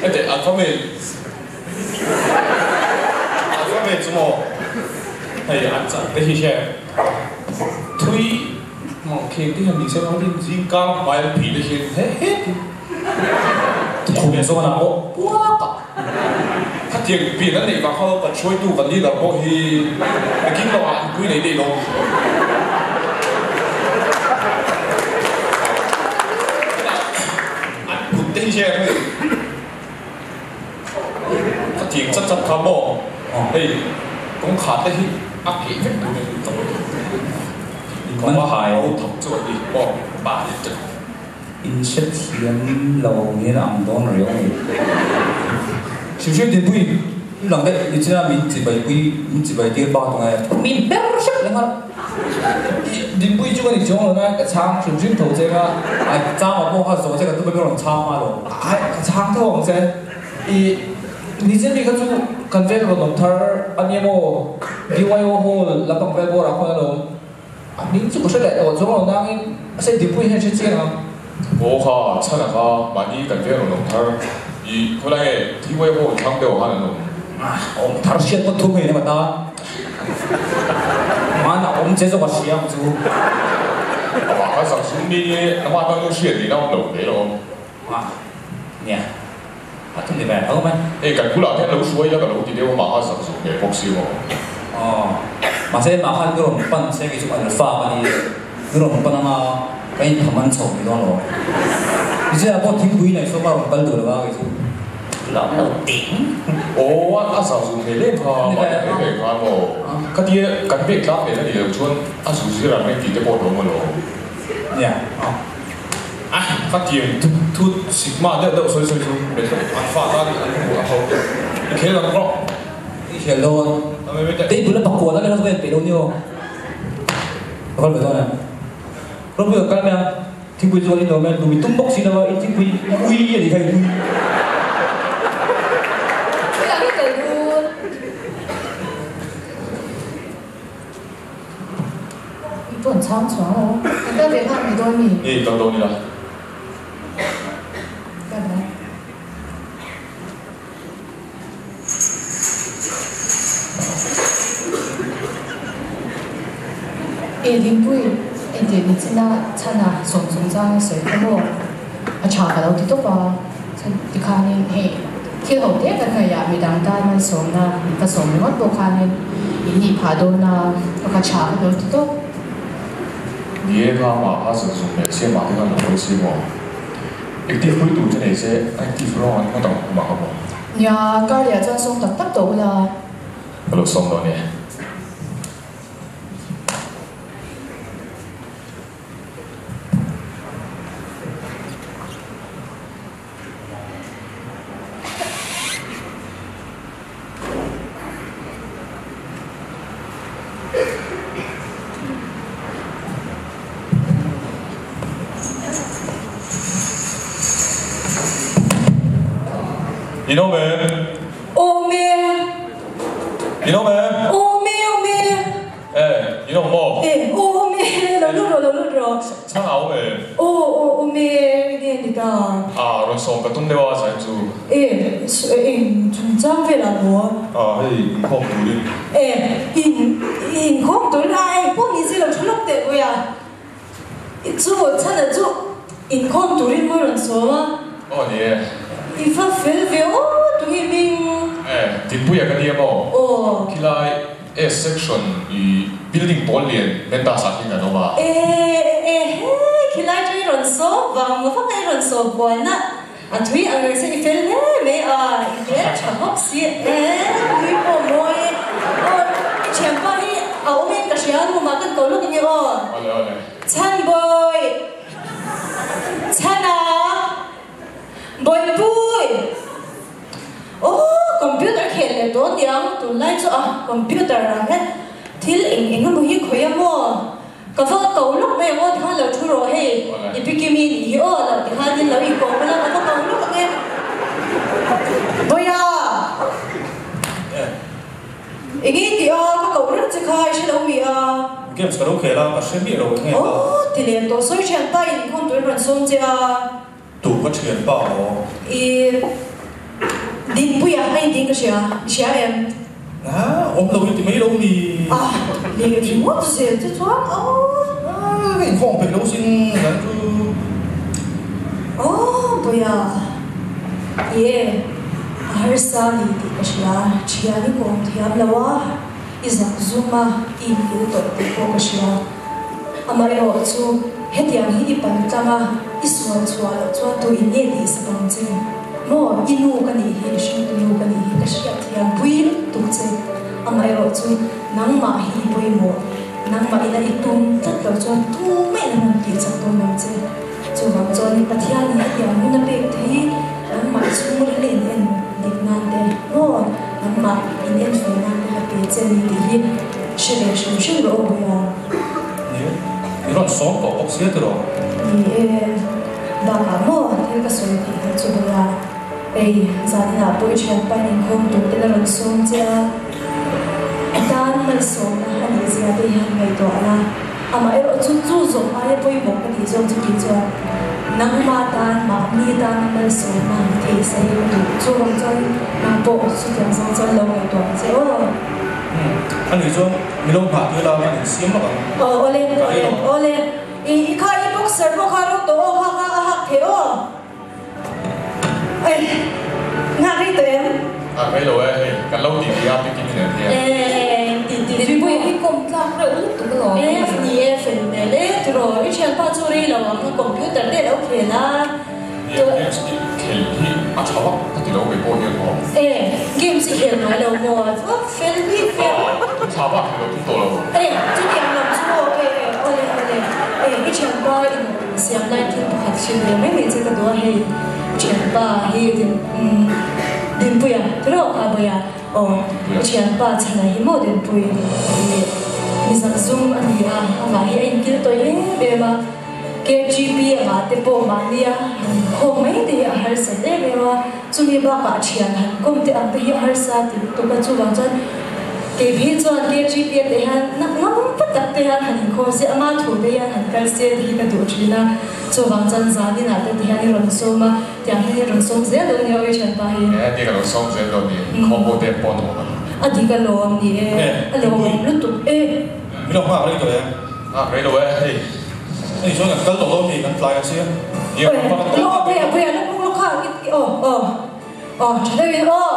D: Heti alpha male alpha male chu maw hei an chan te hi hre thui mang kheng te hian ni se mang tin zing kar hmai an phih te hian he he tin
O: tukhum zawn ah pawh
D: puak ah khatiang pian an neih vang kha kan hruaitu kan leader pawh hi nakin lawk ah an pui nei daih lo. An kut te hi hriat hei ka tiang chat chat kha maw hei kawngkhar te hi a keh vek tur a ni tawh
O: Man phai
D: ho thawk chu a ni maw pa leh teuh.
O: In hrethiam lo hian a ang dawn riau mai. Hrim hrim Dinpui, i lang daih ni china min chibai pui, min chibai tir bak ngai a.
R: Min ber hrep leh nghal.
O: Dinpui chu ka ni chuang lo na, ka chhang hrim hrim tho che kha. Ai chang ah pawh kha zawh che ka tum a mi rawn chhang hma lo.
R: Ai ka chhang tho ang che. I nichin mi kha chu kan veng rawn awm thar a nia maw? DYO hall lampang vel bawrah khawn a lo awm. A hming chu ka hre leh tawh chuang lo nangin a sei dipui hian hre chiang ang.
D: Aw kha chhan a kha mahni kan veng rawn awm thar i khawlai nge TY hall thlang deuh ah khan an awm.
O: Awm thar hriat pawh thum ngei na ta. Hmanah awm che zawk a hria ang chu.
D: Amah kha zak sum mi nge amah tan chu hriat nihna awm lo hle lo.
O: Nia a thun ni ve tho mai.
D: Hei kan bulah hian lo hruai la ka lo ti deuh a mah kha zak zuk hmel bawk si maw.
O: Aw mahse mah khan ka rawn pan se kei chu alpha ka ni ka rawn pan anga ka in tham an chho mai dawn lo. Nichina pawh thingpui nei sawm a rawn kal duh lo a kei chu lam lo ding.
D: Aw a zak zuk hmel em kha mah ni mai mai khan maw. Ka tia kan pek tlak nen a nih loh chuan a zu zir ang reng tih te pawh a lo maw lo.
O: Nia aw.
D: A ka tiang thut thut sigma deuh deuh sawi sawi chu an fa ta nih an hmu a ho deuh i khel ang rawh.
O: I khel dawn. Table a pakua na vel peih lo ni aw. Ka kal ve dawn em. Ropui ka kal mai a, thingpui chu ka in lo mai a, lumi tum bawk si lo a, i thingpui ui a nih kha i ui.
N: I pawn chhang chhuang lo. Kan kal ve nghak mai dawn mi?
D: Ni, kal dawn ila.
N: Bye bye. E Dingpui, engtir ni china chhana sawm chung chang i sawi kha maw? A tha ka lo ti tawp a, chhan tikhanin hei thil ho te kan ngaihah midang tan malsawmna min ka sawm ringawt pawh khanin in nih phah dawn a, ka kha tha ka lo ti tawp.
D: Ni e kha mah kha zuk zuk leh chiah mah te khan lo hawi si maw? Active pui tur che nei se active rawng an ngawt ang mah kha maw?
N: Nia, kar leh ah chuan sawm tak tak tawh ula.
D: Ka lo sawm dawn e. In awm em?
N: Awm e.
D: In awm em?
N: Awm e, awm e.
D: E, in awm maw?
N: E, awm e, lo lut rawh, lo lut rawh.
D: Chhang a awm e.
N: Aw, aw, awm e, nge ni ta?
D: A, rawn sawm ka tum deuh a, zain chu.
N: E, eng chungchang velah maw?
D: A, hei, inkhawm turin.
N: E, in, inkhawm turin, a, eng pawh ni se lo tha lawk teh vawi a. Chu, chhana chu inkhawm turin maw rawn sawm a?
D: Aw, ni e.
N: I va fel ve aw, tunge hming?
D: E,
S: Dinpuia ka nia maw?
T: Aw.
S: Khilai S section i building pawl lian Mendas ah khin kan awm a.
T: E e hei khilai chu i rawn sawp vang maw vak a i rawn sawp buaina a thui ang reng se i fel hle mai a i hmel tha bawk si e nui pawh mawi e aw i thianpa hi a awm in ka hria room ah kan ko lawk ange aw.
S: Awle awle.
T: Chhanbawi Chhana Bawihpui! Aw, computer khel leh tawh niang, tunlai chu a computer ah hian thil eng eng emaw hi khawi a maw? Ka va ko lawk mai ang aw tikhan lo thu rawh hei, i pi Kimi nih hi aw lo tikhan in lo inkawm ula ka va ko lawk ang e. Bawiha! Eng i tih a, ka koh reng che kha i hre lo mi a?
Q: Games ka lo khel a, ka hre miah lo eng nge ka.
T: Aw, ti leh tawh sawi thianpa in inkhawm turin rawn sawm che a.
Q: Tu ka thian pa maw?
T: I Dinpuia a intiin ka hria, i hria em?
Q: A, awm lo i ti mai lo mi?
T: A, leh ringawt zel che chuan aw.
Q: A, ka inkhawm peih lo sin zan chu.
T: Aw, Bawiha. I e, a harsa ni tih ka hria, thian i kawm thiam lo a, i zak zum a, i inkil tawh tih pawh ka hria. Amaherawh chu, hetiang hi i pal tlang a, i sual chhuah loh chuan tu in nge tih sak ang che? Maw, i nu ka nih hi, i hringtu nu ka nih hi ka hriat thiam pui lutuk che. Amaherawh chu, nangmah hi i pawimawh, nangmah ina i tum tlat loh chuan tu maiin an rawn tih chak dawn lo che. Chuvang chuan Pathianin hetiang hun a pek thei hi nangmah chhungril in en dik nan te maw, nangmah in en fel nan te ha pe che ni tih hi hre ve hrim hrim rawh aw Bawiha.
Q: Ni, i rawn sawm tawh bawk sia tiraw?
T: Ni e, bakah maw thil ka sawi tih hi chu Bawiha, ei zaninah pawh i thianpa in inkhawm tur ten a rawn sawm che a, i tan malsawmna a nih zia te hian ngaihtuah la. Amah erawh chu chu zawng aia pawimawh ka tih zawk chu tih chuan nangma tan mahni tana malsawmna ni thei se hi ka duh. Chuvang chuan nang pawh chutiang zawng chuan lo ngaihtuah ang che aw.
Q: Umm, a nih chuan mi lo nghah tir la kan insiam lawk ang.
T: Aw, awle, awle, awle. I i kha i boxer pawh kha rawk tawh aw, kha kha a hak thei aw. Ei, nghak rei tawh em?
S: Nghak rei lo e, hei kan lo tih tih a pi Kimi nen hian.
T: E, tih tih
N: zui pawh hi kawm tlak reuh lutuk alawm.
T: E, ni e, fel hmel e, tiraw i thianpa chu rei lo ang, computer te a lo khel a.
S: Nia, games i khel hi a tha vak ka ti lo ve pawh hian maw?
T: E, games i khel ngai lo maw? Chuan fel bik fel.
S: Tha vak i lo tum tawh lo.
T: E, chutiang lam chu aw, e, e, awle, awle. E, i thianpa in Siam lai thil pakhat hrilh ve mai mai che ka duh a, hei thianpa hi din umm Dinpuia tiraw kha Bawiha aw i thianpa chhana hi maw Dinpui i mi zakzum a ni a, amah hi a inkil tawih em em a, KGP angah te pawh mahnia han inkhawm mai te hi a harsat em em a, chumi bakah thian han kawm te ang te hi a harsa ti lutuk a, chuvang chuan kei phei chuan KGP a teh hian nak ngam va tak te hian han inkhawm se, ama thu te hian han kal se te hi ka duh thin a, chuvang chuan zanin ah te ti hian i rawn sawm a, tiang hian i rawn sawm zel dawn nia awi thianpa hi.
S: E dik a lo sawm zel dawn ni, inkhawm bo te pawh nuam a.
T: A dik a lawm ni e, a lawmawm lutuk e.
Q: Mi lo nghak rei tawh e.
S: Nghak rei lo e, hei.
Q: Hei chuan kan kal tawh dawn mi, kan tlai a sia.
S: Nia, kan va kan kal
T: Aw, puia puia luk luk luk kha, aw aw aw tha deuhin aw.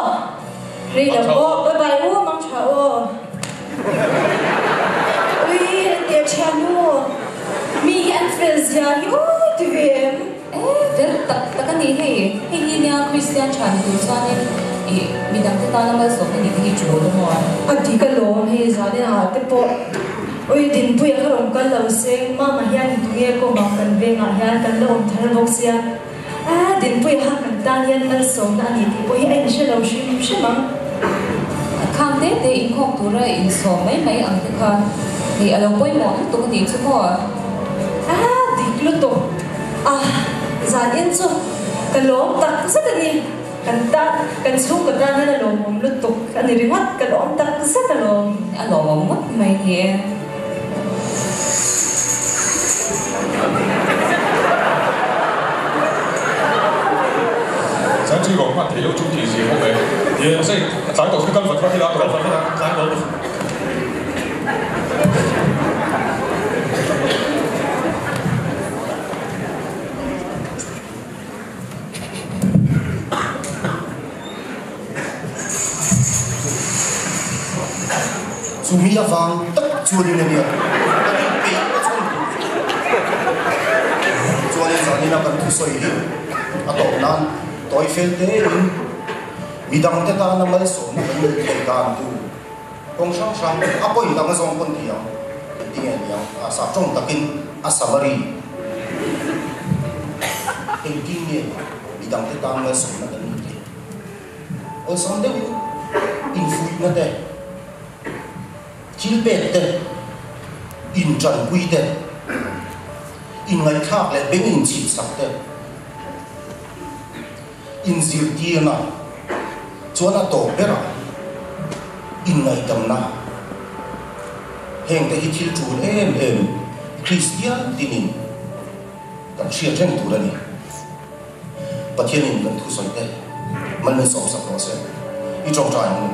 T: Rei lo aw, bye bye u mang tha aw. Ui engtia thian u, mi hi an fel zia hi aw ti ve em?
N: E, fel tak tak a ni hei, hei hi nia Kristian tha ni tur chuanin i midangte tana malsawmna nih te hi tul a maw?
T: A dik alawm hei zanin ah te pawh ui Dinpuia kha rawn kal lo se mama hian tunge kawngah kan vengah hian kan la awm thar bawk sia a Dinpuia kha kan tan hian malsawmna a ni tih pawh hi a inhre lo hrim hrim ang.
N: Khang te te inkhawm tura insawm mai mai ang te kha hei a lo pawimawh lutuk a nih chu maw?
T: A dik lutuk. A, zan in chu ka lawm tak zet a ni. Kan tan, kan chhungkaw tan hian a lawmawm lutuk a ni ringawt, ka lawm tak zet a lawm.
N: A lawmawm ngawt mai ni e.
S: Zan chu i rawn hman theih loh chu tih zir bawk e. Mahse, a tlai tawh chu kal vat vat ila, kal vat vat a, tlai tawh lutuk.
U: Chumi avang tak chuanin a nia kan inpeih na chhan tur chu. Chuanin zanina kan thusawi hi a tawp nan tawi fel tein midangte tana malsawmna kan nih theih dan tur kawng hrang hrang a point ang a zawng pawn ti ang engti nge ni ang a sa tawng takin a summary engtin nge midangte tan malsawmna kan nih theih. Awlsam deuhin infuihna te, thil pek te, intanpui te, inngaihthlak leh beng inchhipsak te, inzirtirna chuan a tawp berah inngaihdamna. Hengte hi thil tul em em Kristian tinin kan hriat reng tur a ni. Pathianin kan thusawi te mal min sawmsak rawh se. I tawngtai ang u.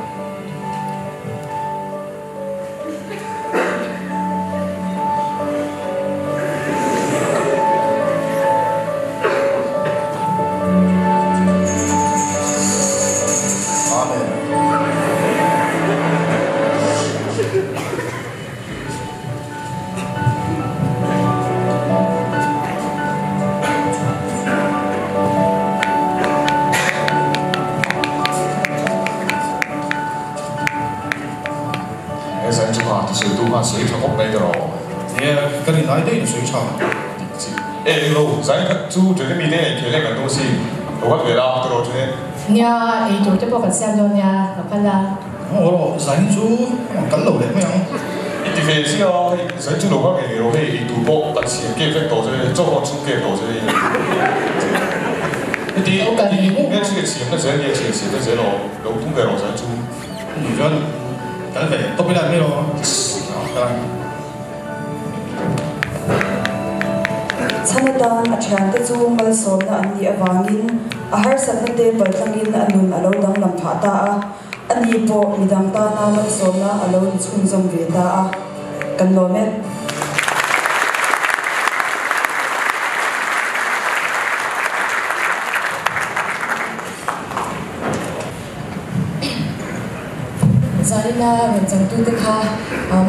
U: Amen.
S: He zan chu kha thusawi tu khan sawi tha khawp mai ta rawh.
Q: Nia, ka rin ai daih in sawi tha.
S: Dik chi. E englo, zan khat chu Jeremy te engkhel em an tum si. Lo vat ve la ta rawh Jene.
N: Nia, ei tur te pawh kan siam dawn nia, ka kal a.
Q: Aw rawh, zain chu an kal lo leh mai ang.
S: I ti ve chiah a, hei zain chu lo kal ngei ngei rawh, hei ei tur pawh kan siam kep vek tawh che, chaw pawh an chhung kep tawh che hei. Heti nge thian siamna zel nge thian siamna zel aw, lo tum ve rawh zain chu.
Q: Ni chuan kal ve tawp ila mai rawh.
B: Chhan atan a thiante chu malsawmna an nih avangin a harsatna te paltlangin a nun a lo danglam phah ta a. A ni pawh midang tana malsawmna a lo inchhunzawm ve ta a, kan lawm e. Zarina rawn changtute kha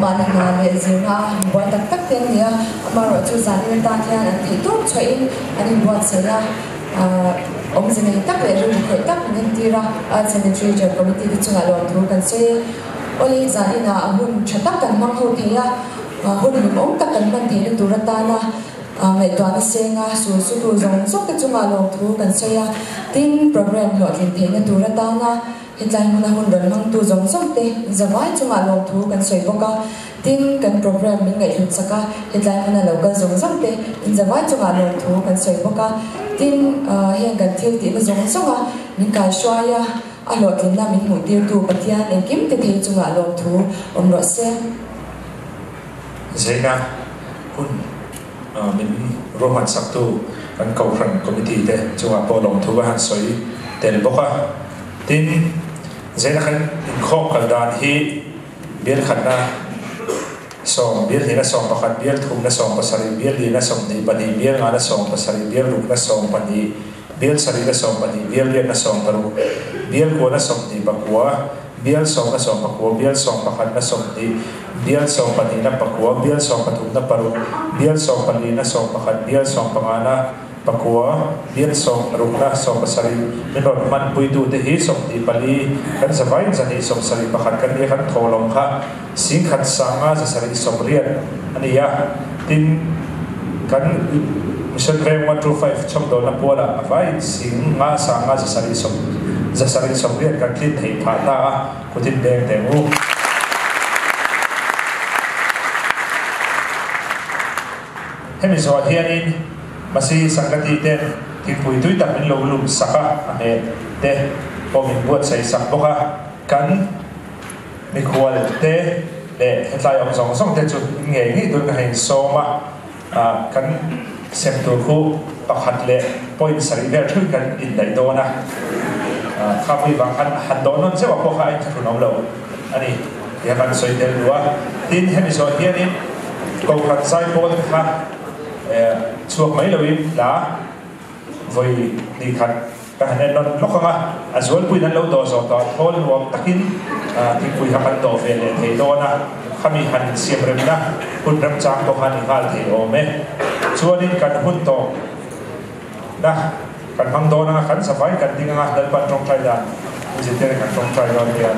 B: mahni hna leh zirna a inbuai tak tak te an ni a, amaherawhchu Zarina tan hian an theihtawp chhuahin an inbuatsaih a. Awmze nei tak leh rilru khawih tak min entir a, Arts and Literature Committee te chungah lawmthu kan sawi e. Awle, zan inah hun tha tak kan hmang ho thei a, hun hlimawm tak kan hman theihna tur atana ngaihtuahna senga sul sutu zawng zawng te chungah lawmthu kan sawi a, tin, program hlawhtlin theihna tur atana hetlai hmuna hun rawn hmangtu zawng zawng te zavai chungah lawmthu kan sawi bawk a, tin, kan program min ngaihhlut sak a, hetlai hmuna lo kal zawng zawng te inzavai chungah lawmthu kan sawi bawk a, tin, heng kan thil tihna zawng zawnga min kaihruai a, a hlawhtlinna min hmuhtirtu Pathian engkim ti thei chungah lawmthu awm rawh se.
A: Zeina hun min ruahman saktu kan Kohhran Committee te chungah pawh lawmthu ka han sawi tel bawk a, tin, Zeina kan inkhawm kal dan hi bial khatna sawm, bial hnihna 11, bial thumna 70, bial lihna 22, bial ngana 70, bial rukna 12, bial sarihna 12, bial riatna 16, bial kuana 29, bial sawmna 19, bial 11na 20, bial 12na 9, bial 13na 6, bial 14na 11, bial 15na 9, bial 16na 17, min rawn hmanpuitute hi 24, kan zavaiin 271 kan nia kan thawhlawm kha 10,000 sanga 780 a ni a, tin kan Mission Veng 125 chhawmdawlna pualah a vaiin 5 sanga 780 kan tlin theih phah ta a, kutin deng deng u. Hemi zawh hianin Masi Sangati ten thingpui tui tak min lo lum sak a, a hmeh te pawh min buatsaih sak bawk a, kan mikhual te leh hetlai awm zawng zawng te chu in ngei ngei tur ka hein sawm a, kan sem tur khu pakhat leh point sarih vel theuhin kan indaih dawn a, kha pui vang khan han dawh nawn zeuh a pawh kha a inthlahrun awm lo a ni tia kan sawi tel duh a, tin hemi zawh hianin Kohhran zaipawl te kha chhuak mai loin hla vawi hnih khat. Ka han en nawn lawk ang a, a zualpuiin an lo dawh zawh tawh a, thawl nuam takin thingpui kha kan dawh ve leh thei dawn a, khami han insiam remna hun remchang pawh kha a ni nghal thei awm e. Chuanin kan hun tawh na kan hmang dawn ang a, kan zavai kan ding ang a, Lalpan tawngtai dan inzirtir in kan tawngtai dawn nia.